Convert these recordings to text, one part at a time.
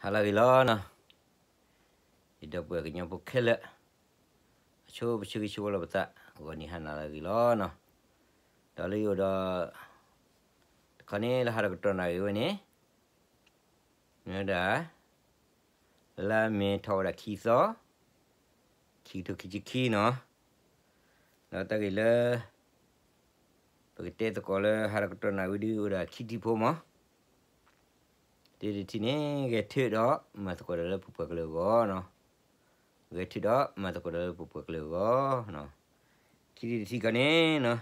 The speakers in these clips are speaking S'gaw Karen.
ဟါလၢအဂ့ၤလီၤနီၤ, ယဒီပုၢ်ဝဲၢ်ကညီဖိခဲလၢာ်, အဆိပဆၢဂ့ၤဆၢဝါလီၤပသး, ဂီၤနံၤဟါနၤလၢအဂ့ၤလီၤနီၤ, ဒီးလၢယအိၣ်ဒီး တခီန့ၣ် လၢဟါဒီးကတီၢ်နၣ်ရံၣ်ဝဲန့ၣ် မ့ၢ်ဝဲဒၣ် လါမ့ၤထီၣ်ဝဲဒၣ်ခံသီ, ခံကထိခံဆံခံနီၤ, ဒီးတၢ်ဂ့ၢ်လၢ ပကတဲသကိးလၢဟါဒီးကတီၢ်နၣ်ရံၣ်ဝဲဒုး အိၣ်ဒၣ်ခံထံၣ်ဖိမး, တထံၣ်န့ၣ် ဂဲၤထၢၣ်ဒီးမၤသကိးတၢ်လၢပပှၤကလုာ်အဂီၢ်နီၤ, ဂဲၤထၢၣ်ဒီးမၤသကိးတၢ်လၢပပှၤကလုာ်အဂီၢ်နီၤ, ခံထံၣ်တထံၣ်ခီန့ၣ်နီၤ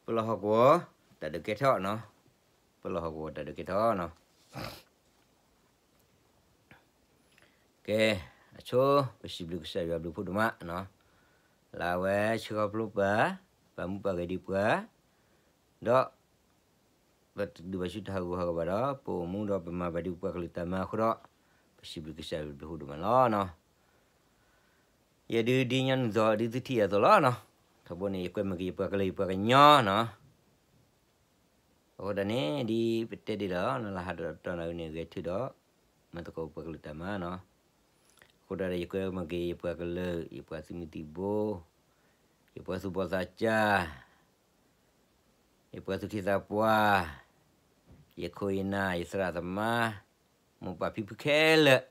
ပလီၢ်ဟီၣ်ကဝီၤတၢ်ဒုးကဲထီၣ်နီၤ, ပလီၢ်ဟီၣ်ကဝီၤတၢ်ဒုးကဲထီၣ်နီၤ, ကဲ, အဆိ ပစံးဘျုးကစၢ်ယွၤဘျုးဖှိၣ်ဒိၣ်မးနီၤ, လၢအဝဲဆှၢခီဖျိပှၤ, ပာ်မူပာ်ဂဲၤဒံးပှၤ, ဒီး ပတဒုးဘၣ်ဆူတၢ်ဟးဂူာ်ဟးဂီၤဘၣ်ဒီး ပအိၣ်မူဒီးပမၤဘၣ်ဒံးပှၤကလုာ်တၢ်မၤအဃိဒီး, ပစံးဘျုးကစၢ်ယွၤဘျုးဖှိၣ်ဒိၣ်မးလီၤနီၤ, ယဲဒုးဒ်ညီနုၢ်သိးဒုးသုထံၣ်အသိးလီၤနီၤ, ထီဘိန့ၣ် ယကွဲမ့ၢ်က့ၤယပှၤကလုာ်ယပှၤကညီနီၤ, အဃိသတးန့ၣ် ဒ်ပတဲဒ်လီၤနီၤ, လၢဟါဒီးကတီၢ်နၣ်ရံၣ်န့ၣ် ဂဲၤထၢၣ်ဒီး မၤသကိးပှၤကလုာ်တၢ်မၤနီၤ, အဃိသတးဒီး ယကွဲမ့ၢ်က့ၤယပှၤကလုာ် ယပှၤသုးမုၢ်သံၣ်ဘိ, ယပှၤသူၣ်ဘီၣ်သးစၢ် ယပှၤသူၣ်က့သးပှၢ်, ယခိၣ်ယနၢ် ယသရၣ်သမါ, မိၢ်ပၢ်ဖံဖုခဲလၢာ်,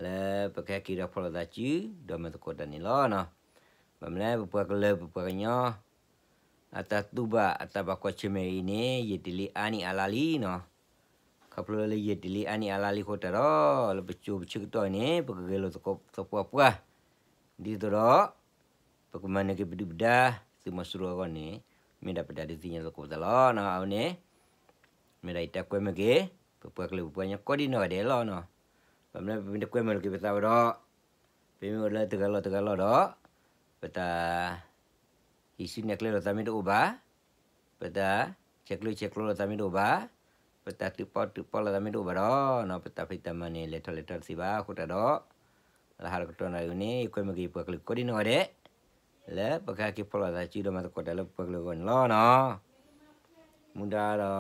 လၢပကဟဲက့ၤဒီးဖီၣ်လိာ်သးစု ဒီးမၤသကိးတၢ်န့ၣ်လီၤနီၤ, ဘၣ်မနုၤလဲၣ် ပပှၤကလုာ်ပပှၤကညီ အတၢ်တူၢ်ဘၣ်အတၢ်ဘၣ်ကွၢ်ဆၢၣ်မဲာ်အံၤန့ၣ် ယတ့ၢ်လံအါနံၣ်အါလါလံနီၤ, ခီဖျိလၢယတ့ၢ်လံအါနံၣ်အါလါလံအဃိသတးဒီး လၢပစိၤပဆၢကတီၢ်အံၤန့ၣ် ပကဂဲၤလိာ်သကိးသပှၢ်ပှၢ်, ဒ်သိးဒီး ပကမၤနၢၤက့ၤပဒုၣ်ပဒါ သုးမီၤစိရိၤအဂီၢ်န့ၣ် မ့ၢ်ဒၣ်ပတၢ်ဒုးသ့ၣ်ညါသကိးပသးလီၤနီၤ, အဝဲန့ၣ် မ့ၢ်ဒၣ်ယတၢ်ကွဲမ့ၢ်က့ၤ ပပှၤကလုာ်ပပှၤကညီကိးဒံနီၢ်ဂၤဒဲးလီၤနီၤ, ဘၣ်မနုၤလဲၣ် ပမ့ၢ်တကွဲမ့ၢ်လိာ်က့ၤပသးဝဲဒီး ပမ့ၢ်အိၣ်လၢတဂၤလီၢ်တဂၤလီၢ်ဒီး ပတၢ် ဟံးစုနဲၣ်ကျဲလိာ်သးမ့ၢ်တအိၣ်ဘၣ်, ပတၢ်ဆဲးကျၢဆဲးကျိးလိာ်သးမ့ၢ်တအိၣ်ဘၣ်, ပတၢ်တုးပီတုးပီလိာ်သးမ့ၢ်တအိၣ်ဘၣ်ဒီး ပတၢ်ဖံးတၢ်မၤန့ၣ် လဲၤထီၣ်လဲၤထီတသ့ဘၣ်အဃိသတးဒီး လၢဟါဒီးကတီၢ်နၣ်ရံၣ်န့ၣ် ယကွဲမ့ၢ်က့ၤယပှၤကလုာ်ကိးဒံနီၢ်ဂၤဒဲး လၢပကဟဲက့ၤဖီၣ်လိာ်သးစုဒီးမၤသကိးတၢ်လၢပပှၤကလုာ်အဂီၢ်န့ၣ်လီၤနီၤ, မူဒါဒီး တၢ်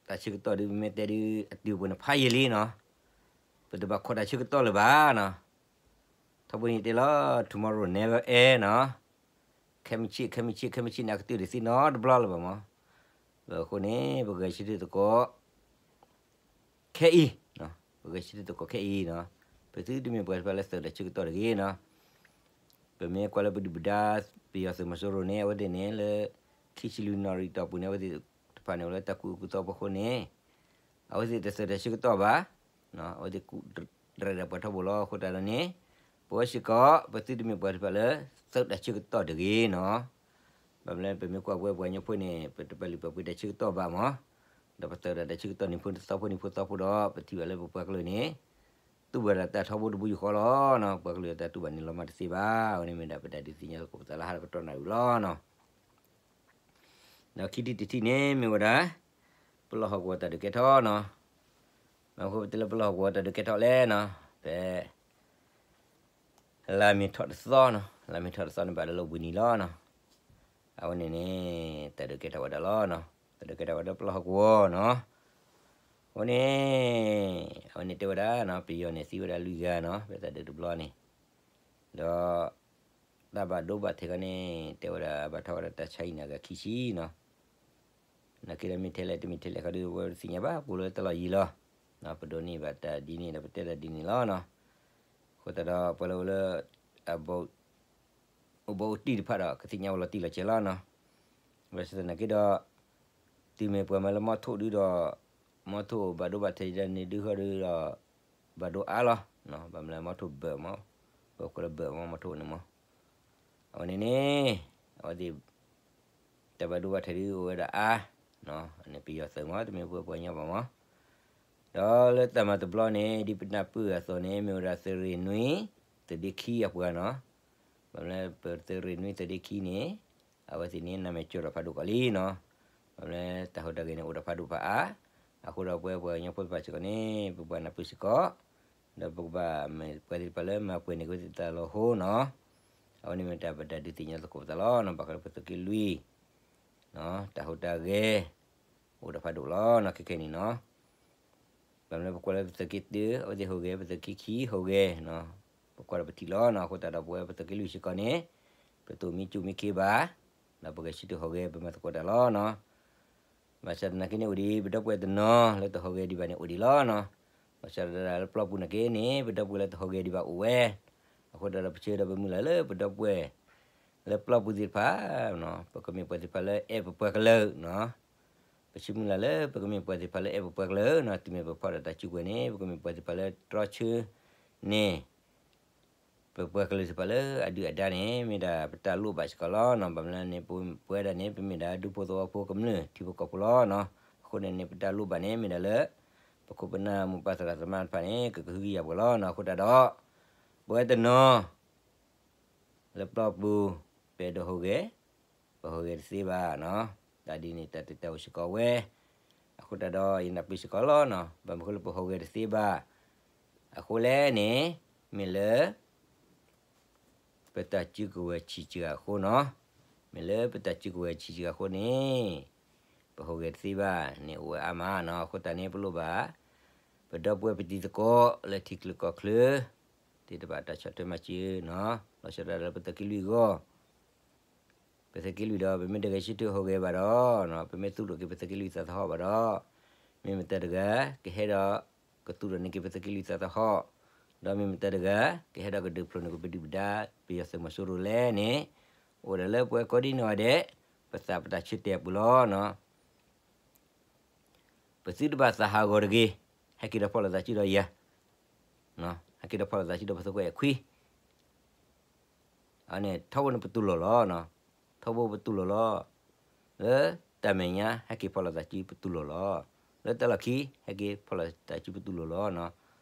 ဆၢကတီၢ်ဒုးပမ့ၢ်တဲဒုး အတုၤအပှဲၤန့ၣ်ဖးယံာ်လံနီၤ, ပတဘၣ်ခိးတၢ်ဆၢကတီၢ်လၢၤဘၣ်နီၤ, ထီဘိန့ၣ်တဲလီၤ tomorrow never end နီၤ, ခဲမုၢ်ဆ့ၣ် ခဲမုၢ်ဆ့ၣ် ခဲမုၢ်ဆ့ၣ်န့ၣ် အကတုၤဒံးသ့ၣ်နီတဘျီလၢၤဘၣ်မး, အဃိန့ၣ် ပဂဲၤဆၢထၢၣ်သကိး ခဲအံၤ, ပဂဲၤဆၢထၢၣ်သကိးခဲအံၤနီၤ, ပသုတမ့ၢ်ပှၤတဖၣ်လၢသုးတၢ်ဆၢကတီၢ်တဂ့ၤနီၤ, ပမ့ၢ်ကွၢ်လၢပဒုၣ်ပဒါ ပယီၤသုးမီၤစိရိၤန့ၣ် အဝဲသ့ၣ်န့ၣ်လၢ ခံဆံလွံၢ်နၣ်ရံၣ်တီၢ်ပူၤန့ၣ် အဝဲသ့ၣ်တဖၣ်န့ၣ်အိၣ်လၢတၢ်ကူၣ်အုၣ်ကူၣ်သီဖိအဃိန့ၣ်, အဝဲသ့ၣ်တသုးတၢ်ဆၢကတီၢ်ဘၣ်, အဝဲသ့ၣ်ကူၣ်တရဲၣ်ဒၣ်ပှၤထီဘိလီၤအဃိသတးဒီးန့ၣ်, ပဝဲစ့ၢ်ကီး ပသုတမ့ၢ်ပှၤတဖၣ်လၢ သုးတၢ်ဆၢကတီၢ်တဂ့ၤနီၤ, ဘၣ်မနုၤလဲၣ်ပမ့ၢ်ကွၢ်ပဝဲပှၤကညီဖိန့ၣ် ပတပာ်လုၢ်ပာ်ပှ့ၤတၢ်ဆၢကတီၢ်ဘၣ်မး, ဒီးပသုးဒၣ်တၢ်ဆၢကတီၢ်နံၤဖိသီဖိနံၤဖိသီဖိဒီး ပထံၣ်ဘၣ်လၢပပှၤကလုာ်န့ၣ် တူၢ်ဘၣ်ဒၣ်တၢ်ထီဘိတဘိယူၢ်ဃီလီၤနီၤ, ပှၤကလုာ်တၢ်တူၢ်ဘၣ်န့ၣ်လီၤမးတသ့ဘၣ်, အဝဲန့ၣ်မ့ၢ်ဒၣ်ပတၢ်ဒုးသ့ၣ်ညါသကိးပသးလၢဟါဒီးကတီၢ်နၣ်ရံၣ်လီၤနီၤ, ဒီးခံထံၣ်တထံၣ်န့ၣ်မ့ၢ်ဝဲဒၣ် ပလီၢ်ဟီၣ်ကဝီၤတၢ်ဒုးကဲထီၣ်နီၤ, မ့ၢ်အဃိပတဲလၢပလီၢ်ဟီၣ်ကဝီၤတၢ်ဒုးကဲထီၣ်လဲၣ်နီၤ, ဖဲ လါမ့ၤထီၣ်တသီနီၤ, လါမ့ၤထီၣ်တသီန့ၣ်ဘၣ်လၢလၢဝံၤနံၤလီၤနီၤ, အဝဲန့ၣ်န့ၣ် တၢ်ဒုးကဲထီၣ်ဝဲဒၣ်လီၤနီၤ, တၢ်ဒုးကဲထီၣ်ဝဲဒၣ်ပလီၢ်ဟီၣ်ကဝီၤနီၤ, အဃိန့ၣ် အဝဲန့ၣ်တဲဝဲဒၣ်နီၤ ပယီၤန့ၣ်သံဝဲဒၣ်လွံၢ်ဂၤနီၤ ဖဲတၢ်ဒုးတဘျီန့ၣ်, ဒီး တၢ်ဘၣ်ဒိဘၣ်ထံးခီန့ၣ် တဲဝဲဒၣ်ဘၣ်ထီၣ်ဝဲဒၣ်တၢ်ဆါဟံၣ်န့ၣ်အဂၤခံဆံနီၤ, နာ်က့ဒီးမ့ၢ်ထဲလဲၣ်တမ့ၢ်ထဲလဲၣ်ခီဒုး ပဝဲတသ့ၣ်ညါဘၣ် ပအိၣ်လၢတၢ်လီၢ်ယံၤလီၤ, ပဒိးန့ၢ်ဘၣ်တၢ်ဒ်န့ၣ်ဒီးပတဲတၢ်ဒ်န့ၣ်လီၤနီၤ, အဃိသတးဒီးပှၤလၢအိၣ်လၢ အဘီ အိၣ်ဘီအိၣ်တံၢ်တဖၣ်ဒီး ကသ့ၣ်ညါဝဲလီၤတံၢ်လီၤဆဲးလီၤနီၤ, ဘၣ်ဆၣ်သနာ်က့ဒီး တုၤမ့ၢ်ပှၤမၤလၢမီထိၣ်ဒုဒီး မီထိၣ်ဘၣ်ဒိဘၣ်ထံးဒ်န့ၣ်ဒုဃီဒုဒီး ဘၣ်ဒိအါလီၤ, ဘၣ်မနုၤလဲၣ်မီထိၣ်ဘၢၣ်မး, ပှၤကွဲးလၢဘၢၣ်မး မီထိၣ်န့ၣ်မး, အဝဲန့ၣ်န့ၣ် အဝဲသ့ၣ် တၢ်ဘၣ်ဒိဘၣ်ထံးဒုအိၣ်ဝဲဒၣ်အါ, န့ၣ်ပယီၤသုးမး တမ့ၢ်ပှၤပှၤကညီဘၣ်မး, ဒီးလၢတၢ်မၤတဘျီန့ၣ် ဒ်ပနၢ်ပၢၢ်အသိးန့ၣ် မ့ၢ်ဝဲဒၣ်သုးရ့ၣ်နွံ သုးဒ့ခံအပှၤနီၤ, ဘၣ်မနုၤလဲၣ်ပသုးရ့ၣ်နွံသုးဒ့ခံန့ၣ် အဝဲသ့ၣ်န့ၣ်နမ့ၢ်ကၠီၣ်ထီၣ်ဖးဒိၣ်ကီးလံနီၤ, ဘၣ်မနုၤလဲၣ်တၢ်ဟူးတၢ်ဂဲၤန့ၣ်အိၣ်ဒီးဖးဒိၣ်ဖးအါ, အဃိဒီးပဝဲပှၤကညီဖိတဖၣ်စ့ၢ်ကီးန့ၣ် ပပှၤနၢ်ပၢၢ်စ့ၢ်ကီး, ဒီးပကဘၣ်မ့ၢ်ပှၤသ့ၣ်တဖၣ်လၢမၤပှဲၤန့ၢ်က့ၤဝဲသ့ၣ်တၢ်လီၤဟိနီၤ, အဝဲန့ၣ်မ့ၢ်တၢ်ပတၢ်ဒုးသ့ၣ်ညါသကိးပသးလီၤနီၤ, ဘၣ်ဃးလၢပသုးက့လွံၢ် တၢ်ဟူးတၢ်ဂဲၤ အိၣ်ဒီးဖးဒိၣ်လီၤနီၤ ခဲခဲအံၤန့ၣ်နီၤ, ဘၣ်မနုၤပကွၢ်လၢပသုးက့တၢ အဝဲသ့ၣ်ဟူးဂဲၤ, ပသုးက့ခံဟူးဂဲၤနီၤ, ပကွၢ်ဒီးပထံၣ်လီၤနီၤ. အဃိသတးဒီးပဝဲပသုးက့လွံၢ်စ့ၢ်ကီးန့ၣ် ပတအိၣ်မံကၠိၣ်မံခ့ဘၣ်, ဒီးပဂဲၤဆၢထၢၣ်ဟူးဂဲၤပမၤသကိးတၢ်လီၤနီၤ. ဘၣ်ဆၣ်သနာ်က့န့ၣ်အိၣ်ဒံး ပဒီပုၢ်ဝဲၢ်တနီၤလၢတဟူးဂဲၤဒံးဘၣ်န့ၣ်အိၣ်ဒံးလီၤနီၤ. ဘၣ်ဆၣ်ဒီးလၢပျီပူၤနာ်က့န့ၣ် ပဒီပုၢ်ဝဲၢ်လၢတဟူးဂဲၤဒံးဘၣ်အိၣ်ဝဲ, အဃိသတးဒီးပဆၢဒီးပမုၢ်လၢ်လၢပဒီပုၢ်ဝဲၢ် လၢပျီပူၤသ့ၣ်တဖၣ် ပကမ့ၢ်ပှၤသ့ၣ်တဖၣ်လၢအဲၣ်ပပှၤကလုာ်နီၤ. ပဆၢမုၢ်လၢ်လၢပကမ့ၢ်ပှၤသ့ၣ်တဖၣ်လၢအဲၣ်ပပှၤကလုာ်နီၤ, တုၤမ့ၢ်ပဖီၣ်ဒီးတၢ်စုကဝဲၤန့ၣ် ပကမ့ၢ်ပှၤသ့ၣ်တဖၣ်လၢတြီဆၢန့ၢ် ပပှၤကလုာ်သ့ၣ်တဖၣ်လၢအဒုၣ်အဒါန့ၣ် မ့ၢ်ဒၣ်ပတၢ်လိၣ်ဘၣ်စ့ၢ်ကီးလီၤနီၤ. ဘၣ်မနုၤန့ၣ် ပဝဲဒၣ်န့ၣ် ပမ့ၢ်ဒၣ်ဒူဖိသဝီဖိကမျၢၢ်ထံဖိကီၢ်ဖိလီၤနီၤ. အဃိန့ၣ်န့ၣ် ပတၢ်လိၣ်ဘၣ်န့ၣ် မ့ၢ်ဒၣ်လၢ ပခိၣ်ပနၢ်မိၢ်ပၢ်သရၣ်သမါတဖၣ်န့ၣ် ကကဟုကယာ်ပှၤလီၤနီၤ. အဃိသတးဒီး ပဝဲတနီၤ လၢပျီပူၤ ပအဲၣ်ဒိးဟူးဂဲၤ ပဟူးဂဲၤတသ့ဘၣ်နီၤ. တၢ်ဒ်န့ၣ် တၢ်တတဲအိၣ်စ့ၢ်ကီးဝဲ, အဃိသတးဒီး ယနၢ်ပၢၢ်စ့ၢ်ကီးလီၤနီၤ. ဘၣ်မနုၤအဃိလၢပဟူးဂဲၤတသ့ဘၣ်အဃိလဲၣ်န့ၣ် မ့ၢ်လၢ ပတၢ်စုကဝဲၤဆံးစှၤအဃိနီၤ. မ့ၢ်လၢပတၢ်စုကဝဲၤဆံးစှၤအဃိန့ၣ် ပဟူးဂဲၤတသ့ဘၣ်န့ၣ် အိၣ်ဝဲအါမးနီၤ. အဃိသတးန့ၣ် ပလိၣ်ဘၣ် ပဒီပုၢ်ဝဲၢ်ပတံၤသကိးလၢထံချၢကီၢ်ချၢ သ့ၣ်တဖၣ်တၢ်ဆီၣ်ထွဲမၤစၢၤနီၤ. လီၤဆီဒၣ်တၢ်လၢပသုးက့လွံၢ်အဂီၢ် ပသုးက့လွံၢ်ဒီး ပမ့ၢ်တဂဲၤဆၢထၢၣ်ဟူးဂဲၤဘၣ်ဒီး ပမ့ၢ်သူၣ်ထီၣ်က့ၤပသုးက့လွံၢ်သးသဟီၣ်ဘၣ်ဒီး မ့ၢ်မတၤတဂၤ ကဟဲဒီး ကသူၣ်ထီၣ်န့ၢ်က့ၤပသုးက့လွံၢ်သးသဟီၣ်, ဒီးမ့ၢ်မတၤတဂၤ ကဟဲဒီးကဒုးဖျိးန့ၢ်က့ၤပဒုၣ်ပဒါ ပယီၤသုးမီၤစိရိၤလဲၣ်န့ၣ် အိၣ်ဝဲဒၣ်လၢပဝဲကိးဒံနီၢ်ဂၤဒဲး ပသးပတၢ်ဆၢတဲာ်အပူၤလီၤနီၤ. ပသုတဘၣ်သးဟးဂီၤတဂ့ၤ, ဟဲက့ၤဒီးဖီၣ်လိာ်သးစုဒီးယၤ, ဟဲက့ၤဒီးဖီၣ်လိာ်သးစုဒီးပသုးခိၣ်အဲၣ်ခွံ အန့ၣ် ထီဘိန့ၣ်ပတူၢ်လိာ်လီၤ, ထီဘိပတူၢ်လိာ်လီၤ, လၢတၢ်မဲာ်ညါ ဟဲက့ၤဖီၣ်လိာ်သးစုပတူၢ်လိာ်လီၤ, လၢတၢ်လီၢ်ခံ ဟဲက့ၤဖီၣ်လိာ်သးစုပတူၢ်လိာ်လီၤ,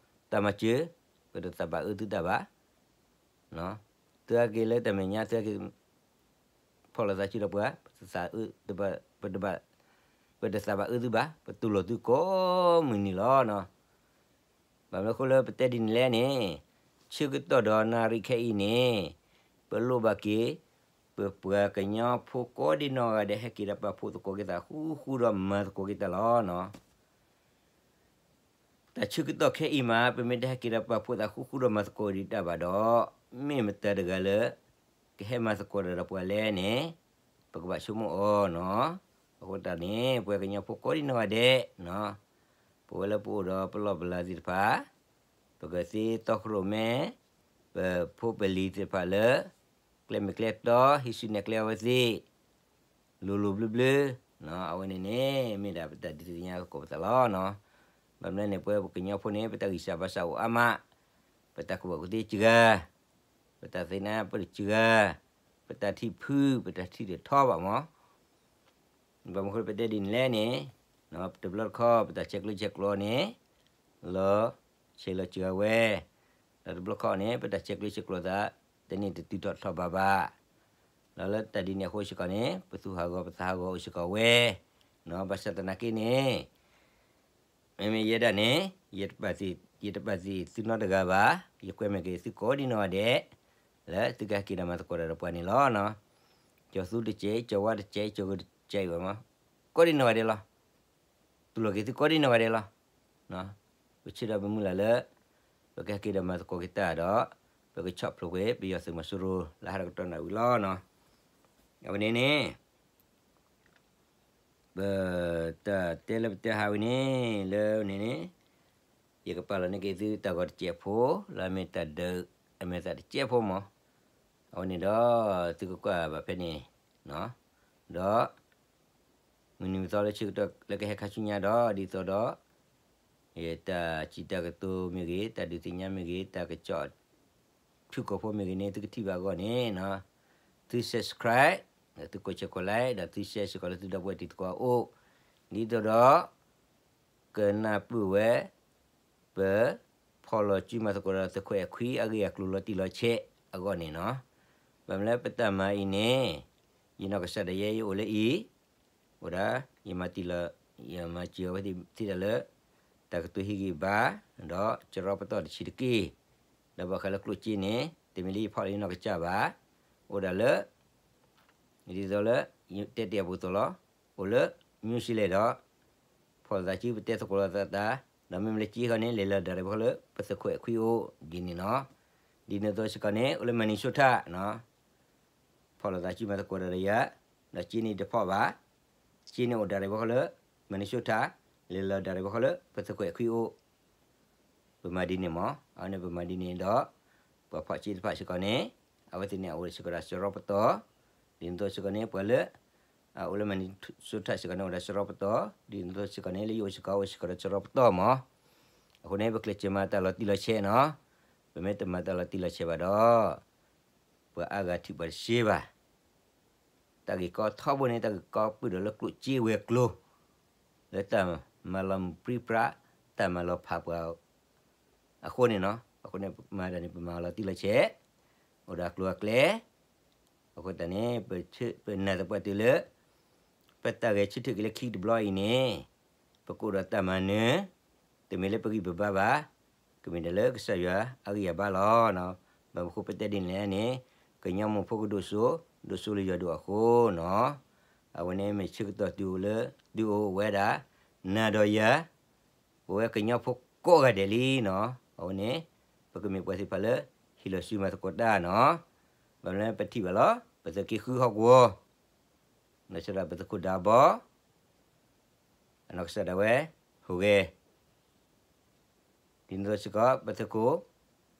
တၢ်မၤစၢၤ ပတသးဘၣ်အၢသုတၢ်ဘၣ်, သုဟဲက့ၤလၢတၢ်မဲာ်ညါ သုဟဲက့ၤ ဖီၣ်လိာ်သးစုဒီးပှၤ ပတသးဘၣ်အၢသုဘၣ်, ပတူၢ်လိာ်သုကိးမုၢ်နံၤလီၤ. ဘၣ်မနုၤအဃိလၢပတဲဒ်န့ၣ်လဲၣ်န့ၣ်, ဆၢကတီၢ်ဒီးနၣ်ရံၣ်ခဲအံၤန့ၣ်, ပလိၣ်ဘၣ်က့ၤ ပပှၤကညီဖိကိးဒံနီၢ်ဂၤဒဲး ဟဲက့ၤဒီးပာ်ဖှိၣ်သကိးက့ၤသးဃူဃူဒီးမၤသကိးက့ၤတၢ်လီၤ. တၢ်ဆၢကတီၢ်ခဲအံၤမး ပမ့ၢ်တဟဲက့ၤဒီးပာ်ဖှိၣ်သးဃူဃူဒီးမၤသကိးဒံးတၢ်ဘၣ်ဒီး, မ့ၢ်မတၤတဂၤလၢ ကဟဲမၤသကိးတၢ်ဒီးပှၤလဲၣ်န့ၣ်, ပကဘၣ်ဆိကမိၣ်အီၤနီၤ. အဃိသတးန့ၣ် ပှၤကညီဖိကိးဒံနီၢ်ဂၤဒဲး, ပဝဲလၢပအိၣ်ဒီးပလီၢ်ပလၤသ့ၣ်တဖၣ်, ပကသ့တီခိၣ်ရိၣ်မဲ, ပဖိပလံၤသ့ၣ်တဖၣ်လၢ ကျဲမ့ၢ်ကျဲတီ ဟံးစုနဲၣ်ကျဲအဝဲသ့ၣ် လိၤလိၤဘျၢဘျၢ, အဝဲန့ၣ်န့ၣ် မ့ၢ်ဒၣ်ပတၢ်ဒုးသ့ၣ်ညါသကိးပသးလီၤ. ဘၣ်မနုၤန့ၣ် ပဝဲပကညီဖိန့ၣ် ပတၢ်ဂံၢ်စၢ်ဘါစၢ်အိၣ်အါမး, ပတၢ်ကူၣ်ဘၣ်ကူၣ်သ့စှၤ, ပတၢ်သ့ၣ်နီၣ်ပၢၢ်စှၤ, ပတၢ်ထံၣ်ဖု ပတၢ်ထံၣ်တထီဘၣ်မး. ဘၣ်မနုၤအဃိပတဲဒ်န့ၣ်လဲၣ်န့ၣ်, တဘျီတခီၣ် ပတၢ်ဆဲးကျၢဆဲးကျိးန့ၣ် လီၤဆဲးလီၤစှၤဝဲ, ဒီးတဘျီတခီၣ်န့ၣ် ပတၢ်ဆဲးကျၢဆဲးကျိးသး တန့ၢ်တတုၤထီၣ်ထီၣ်ဘးဘၣ်. ဒီးလၢတၢ်ဒ်န့ၣ်အဃိစ့ၢ်ကီးန့ၣ် ပသူၣ်ဟးဂီၤပသးဟးဂီၤအိၣ်စ့ၢ်ကီးဝဲ, ဘၣ်ဆၣ်သနာ်က့န့ၣ် မ့မ့ၢ်ယဲဒၣ်န့ၣ် ယတပာ်သံၣ်သုနီတဂၤဘၣ်, ယကွဲမုာ်က့ၤသုကိးဒံနီၢ်ဂၤဒဲး လၢသုကဟဲက့ၤဒီးမၤသကိးတၢ်ဒီးပှၤန့ၣ်လီၤ. ကၠီၤသူတစဲး, ကၠီၤဝါတစဲး, ကၠီၤကတစဲးဝဲမး, ကိးဒံနီၢ်ဂၤဒဲးလီၤ. တူၢ်လိာ်က့ၤသုကိးဒံနီၢ်ဂၤဒဲးလီၤ. ပဆၢဒီးပမုၢ်လၢ်လၢ ပကဟဲက့ၤဒီးမၤသကိးက့ၤတၢ်ဒီး ပကဆီၣ်ဖျိးကွံာ်ပယီၤသုးမီၤစိရိၤ လၢဟါဒီးကတီၢ်နၣ်ဝံၤလီၤ. အဝဲန့ၣ်န့ၣ် ပတၢ်တဲလၢပတဲဟးဝဲန့ၣ် လၢန့ၣ်န့ၣ် ယကပာ်လီၤန့ၢ်က့ၤသုတၢ်ဂီၤတစဲးဖိ လၢအမ့ၢ်တၢ်ဒုး အမ့ၢ်သးတစဲးဖိမး. အဝဲန့ၣ်ဒီး သုကကွၢ်ဘၣ်ဖဲန့ၣ်, ဒီး မုၢ်နံၤမုၢ်သီလၢဆၢကတီၢ်လၢကဟဲခါဆူညါဒီး ဒ်သိးဒီး ယတၢ်စံးတၢ်ကတိၤမ့ၢ်ဂ့ၤ, တၢ်ဒုးသ့ၣ်ညါမ့ၢ်ဂ့ၤ, တၢ်ကစီၣ် ထံကီၢ်ဖိမ့ၢ်ဂ့ၤန့ၣ် သုကထံၣ်ဘၣ်အဂီၢ်န့ၣ်, သု subscribe, ဒီးသုကိးဆဲးကိး like, ဒီးသု share စ့ၢ်ကီးလၢသုဒီပုၢ်ဝဲၢ်တံၤသကိးအအိၣ်, ဒ်သိးဒီး ကနၢ်ပၢၢ်ဝဲ ပဖီၣ်လီၤစုမၤသကိးဒီးသုးခိၣ်အဲၣ်ခွံအဂ့ၢ်အကျိၤလီၤတံၢ်လီၤဆဲးအဂီၢ်န့ၣ်နီၤ. ဘၣ်မနုၤလၢပတၢ်မၤအံၤန့ၣ် ယနီၢ်ကစၢ်ဒၣ်ယဲယအိၣ်လၢအံၤ, အိၣ်ဒၣ် ယမၤတံၢ်လီၤ ယမၤစၢၤအဝဲသ့ၣ်တၢ်လၢ တၢ်ကတိၤဟ့ၣ်ဂံၢ်ဘါ ဒီးစရီပတီၢ်တဆံးတက့ၢ်. ဒီးဘၣ်ဃးလၢကျိၣ်စ့န့ၣ် တမ့ၢ်လၢယဖီၣ်လၢယနီၢ်ကစၢ်ဘၣ်, အိၣ်ဒၣ်လၢ ဒ်သိးလၢ တဲတ့ၢ်အပူၤသိးလီၤ, အိၣ်လၢ New Zealand ဒီး ဖီၣ်လိာ်သးစုပတဲသကိးလိာ်သးသး ဒီးမ့မ့ၢ်လၢကၠ့ဃီန့ၣ် လဲၤလီၤဒၣ်ရဲၣ်ဘၣ်ဃီလၢ ပသုးခိၣ်အဲၣ်ခွံအိၣ်ဒ်န့ၣ်နီၤ. ဒ်န့ၣ်အသိးစ့ၢ်ကီးန့ၣ် အိၣ်လၢ Minnesota နီၤ ဖီၣ်လိာ်သးစုမၤသကိးတၢ်ဒီးယၤ, ဒီးကၠ့န့ၣ်တဖီၣ်ဘၣ်, ကၠ့န့ၣ်အိၣ်ဒၣ်ရဲၣ်ဘၣ်ဃီလၢ Minnesota, လဲၤလီၤဒၣ်ရဲၣ်ဘၣ်ဃီလၢ ပသုးခိၣ်အဲၣ်ခွံအိၣ် ပမၤဒ်န့ၣ်မး, အဝဲန့ၣ်ပမၤဒ်န့ၣ်ဒီး ပှၤဖီၣ်ကၠ့တဖၣ်စ့ၢ်ကီးန့ၣ် အဝဲသ့ၣ်န့ၣ် အအိၣ်စ့ၢ်ကီးဒီးစရီပတီၢ်, ဒ်န့ၣ်အသိးစ့ၢ်ကီးန့ၣ် ပှၤလၢ အအိၣ်လၢ Minnesota စ့ၢ်ကီးန့ၣ် အိၣ်ဒီးစရီပတီၢ်, ဒ်န့ၣ်အသိးစ့ၢ်ကီးန့ၣ် လၢယအိၣ်စ့ၢ်ကီး အိၣ်စ့ၢ်ကီးဒီးစရီပတီၢ်မး. အဃိန့ၣ် ပကျဲးစၢးမၤတၢ်လီၤတံၢ်လီၤဆဲးနီၤ, ပမ့ၢ်တမၤတၢ်လီၤတံၢ်လီၤဆဲးဘၣ်ဒီး ပှၤအါဂၤထံၣ်ပှၤတစ့ဘၣ်. တၢ်ဂ့ၢ်ကီထီဘိန့ၣ် တၢ်ဂ့ၢ်ကီပုၢ်ဒီးလၢကျိၣ်စ့ဝဲၤကျိၤ, လၢတၢ်မၤလီၤမုၢ်ပြံပြါ, တၢ်မၤလီၤဖးပှၤ အဃိန့ၣ်နီၤ, အဃိန့ၣ် ပမၤတၢ်န့ၣ် ပမၤလီၤတံၢ်လီၤဆဲး, အိၣ်ဒီးအကျိၤအကျဲ, အဃိသတးန့ၣ် ပနာ်သပှၢ်တုၤလၢ ပတၢ်ဂဲၤဆၢထၢၣ်က့ၤလၢခံတဘျီအံၤန့ၣ် ပကအိၣ်ဒီးတၢ်မၤနၢၤ, တမ့ၢ်လၢပဂံၢ်ပဘါဘၣ်, ကမ့ၢ်ဒၣ်လၢကစၢ်ယွၤအဂံၢ်အဘါလီၤ. ဘၣ်မနုၤအဃိပတဲဒ်န့ၣ်လဲၣ်န့ၣ် ကညီမိၢ်ဖိကဒိၣ်စိ, ဒိၣ်စိလၢယွၤဒိၣ်အဃိနီၤ, အဝဲန့ၣ်မ့ၢ်ဆၢကတီၢ်တုၤအိၣ်လၢ တုၤအိၣ်ဝဲဒၣ် နၤဒီးယၤ ပဝဲကညီဖိကိးဂၤဒဲးလံနီၤ, အဝဲန့ၣ် ပကမ့ၢ်ပှၤသ့ၣ်တဖၣ်လၢ ဟ့ၣ်လီၤစုမၤသကိးတၢ်နီၤ, ဘၣ်မနုၤပထံၣ်ဘၣ်လီၤ ပသုးက့ဃုဟီၣ်ကဝီၤ, လီၤဆီဒၣ်ပသုးခိၣ်ဒၢဘီ အနီၢ်ကစၢ်ဒၣ်ဝဲ ဟူးဂဲၤ, ဒ်န့ၣ်အသိးစ့ၢ်ကီး ပသုးခိၣ်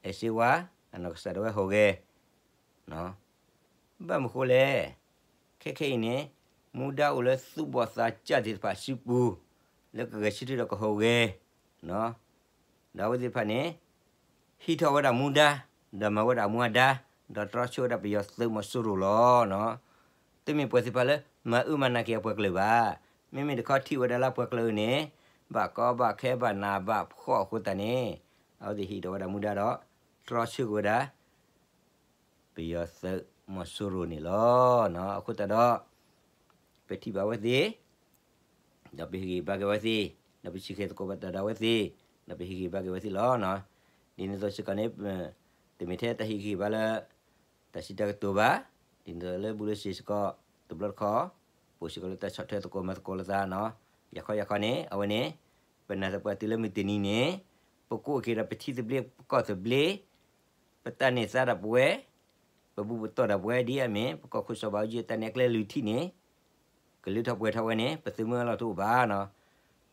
အဲၣ်စ့ဝါ အနီၢ်ကစၢ်ဒၣ်ဝဲဟူးဂဲၤ ဘၣ်မနုၤအဃိလဲၣ်, ခဲခဲအံၤန့ၣ် မူဒါအိၣ်လၢသူၣ်ဘီၣ်သးစၢ်သ့ၣ်တဖၣ်အစုပူၤ လၢကဂဲၤဆၢထၢၣ်ဒီးကဟူးဂဲၤ, ဒီးအဝဲသ့ၣ်တဖၣ်န့ၣ် ဟံးထီၣ်ဝဲဒၣ်မူဒါ ဒီးမၤဝဲဒၣ်အမူအဒါ ဒီးတြီဆၢဝဲဒၣ်ပယီၤသုးမီၤစိရိၤလီၤ. တမ့ၢ်ပှၤသ့ၣ်တဖၣ်လၢ မၤအၢမၤနးက့ၤအပှၤကလုာ်ဘၣ်. မ့မ့ၢ်တခီထံၣ်ဝဲဒၣ်လၢအပှၤကလုာ်န့ၣ် ဘၣ်ကီဘၣ်ခဲဘၣ်နးဘၣ်ဖှီၣ်အဃိသတးန့ၣ် အဝဲသ့ၣ်ဟံးထီၣ်ဝဲဒၣ်မူဒါဒီး တြီဆၢက့ၤဝဲဒၣ် ပယီၤသုးမီၤစိရိၤန့ၣ်လီၤ. အဃိသတးဒီး ပထံၣ်ဘၣ်အဝဲသ့ၣ် ဒီးပဟ့ၣ်ဂံၢ်ဘါက့ၤအဝဲသ့ၣ်, ဒီးပဆံးဃဲၤသကိးဘၣ်တၢ်ဒီးအဝဲသ့ၣ်, ဒီးပဟ့ၣ်ဂံၢ်ဘါက့ၤအဝဲသ့ၣ်လီၤ. ဒ်န့ၣ်အသိးစ့ၢ်ကီးန့ၣ် တမ့ၢ်ထဲတၢ်ဟ့ၣ်ဂံၢ်ဟ့ၣ်ဘါလၢ တၢ်စံးတၢ်ကတိၤဘၣ်, ဒ်န့ၣ်အသိးလၢဘူၣ်လၢစ့ၢ်စ့ၢ်ကီး တဘျီတခီၣ် ပအိၣ်စ့ၢ်ကီးလၢတၢ်ဆီၣ်ထွဲသကိးမၤသကိးလိာ်သးနီၤ. ယၤခီယၤခီန့ၣ် အဝဲန့ၣ် ပနာ်သပှၢ်တုၤလၢမုၢ်တနံၤန့ၣ် ပကအိၣ်က့ၤဒီးပထံသဘျ့ ပကီၢ်သဘျ့ ပတၢ်န့ၢ်သါဒၣ်ပဝဲ ပဘူၣ်ပတီၢ်ဒၣ်ပဝဲဒ်အမ့ၢ် ပကီၢ်ခိၣ်စီၤဘးအူကၠံအတၢ်နဲၣ်ကျဲလုၢ်ထံန့ၣ် ကလုၢ်ထီၣ်ပှဲၤထီၣ်ဝဲန့ၣ် ပသုးမုၢ်အလီၢ်တအိၣ်ဘၣ်နီၤ.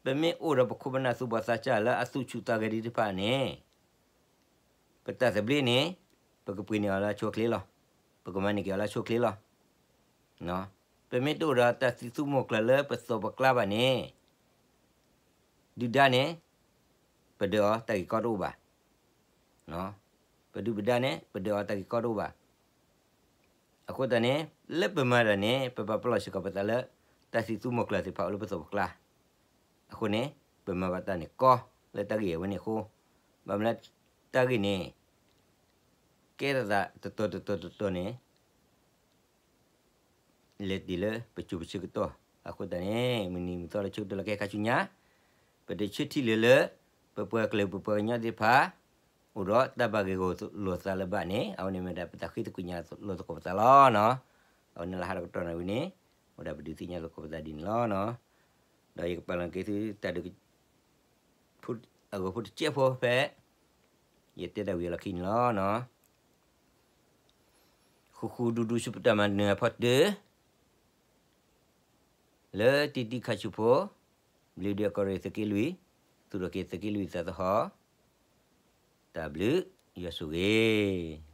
ပမ့ၢ်အိၣ်ဒီးပခိၣ်ပနၢ်သူၣ်ဘီၣ်သးစၢ်လၢအသူၣ်ဆူၣ်သးဂဲၤဒံးတဖၣ်န့ၣ် ပတၢ်သဘျ့န့ၣ် ပကပှ့ၤန့ၢ်အီၤလၢအဆိအချ့လီၤ. ပကမၤန့ၢ်က့ၤအီၤလၢအဆိအချ့လီၤ. ပမ့ၢ်တအိၣ်ဒီးတၢ်သံၣ်သူမီၢ်ကျၢ်လၢပသိးပကျါဘၣ်န့ၣ် ဒုၣ်ဒါန့ၣ် ပဒုးအီၤတၢ်ဂ့ၢ်ကီတအိၣ်ဘၣ်. ပဒုၣ်ပဒါန့ၣ် ပဒုးအီၤတၢ်ဂ့ၢ်ကီတအိၣ်ဘၣ်. အဃိသတးန့ၣ် လၢပမၤတၢ်န့ၣ် ပဘၣ်ပလီၢ်စ့ၢ်ကီးပသးလၢ တၢ်သံၣ်သူမီၢ်ကျၢ်သ့ၣ်တဖၣ်အိၣ်လၢပသိးပကျါ. အဃိန့ၣ် ပမၤဘၣ်တၢ်န့ၣ်ကီလၢတၢ်ဂ့ၢ်အဝဲန့ၣ်အဃိ, ဘၣ်မနုၤလၢတၢ်ဂ့ၢ်န့ၣ် ကဲထီၣ်သးတတီၤတတီၤတတီၤန့ၣ် လဲၤတ့ၢ်လၢပစိၤပဆၢကတီၢ်. အဃိသတးန့ၣ် မုၢ်နံၤမုၢ်သီလၢဆၢကတီၢ်လၢကဟဲခါဆူညါ ပတဆၢထံၣ်လၢလၢ ပပှၤကလုာ်ပပှၤကညီသ့ၣ်တဖၣ် အိၣ်ဒီးတၢ်ဘၣ်ဂ့ၢ်ဂီၢ်လိာ်သးလၢၤဘၣ်န့ၣ် အဝဲန့ၣ်မ့ၢ်ဒၣ်ပတၢ်ဃ့သကွံာ်ညါလိာ်သကိးပသးလီၤ. အဝဲန့ၣ်လၢဟးတကတီၢ်န့ၣ်ဝံၤန့ၣ် အိၣ်ဒၣ်ပဒုးသ့ၣ်ညါလိာ်သကိးပသးဒ်န့ၣ်လီၤ. ဒီးယကပာ်လီၤက့ၤသုတၢ်ဒုး အဂီၢ်ဖိတစဲးဖိဖဲ ယတဲတၢ်ဝံၤအလီၢ်ခံန့ၣ်လီၤ. ဃူဃူဒူဒူဆူပတၢ်မၤနၢၤအဖီတၢၢ် လၢတံၢ်တံၢ်ခါဆူဖိ ဘျုးဒုးကီၢ်ရ့ၣ်သုးက့လွံၢ် သူၣ်ထီၣ်က့ၤသုးက့လွံၢ်သးသဟီၣ် တၢ်ဘျုးယွၤဆိၣ်ဂ့ၤ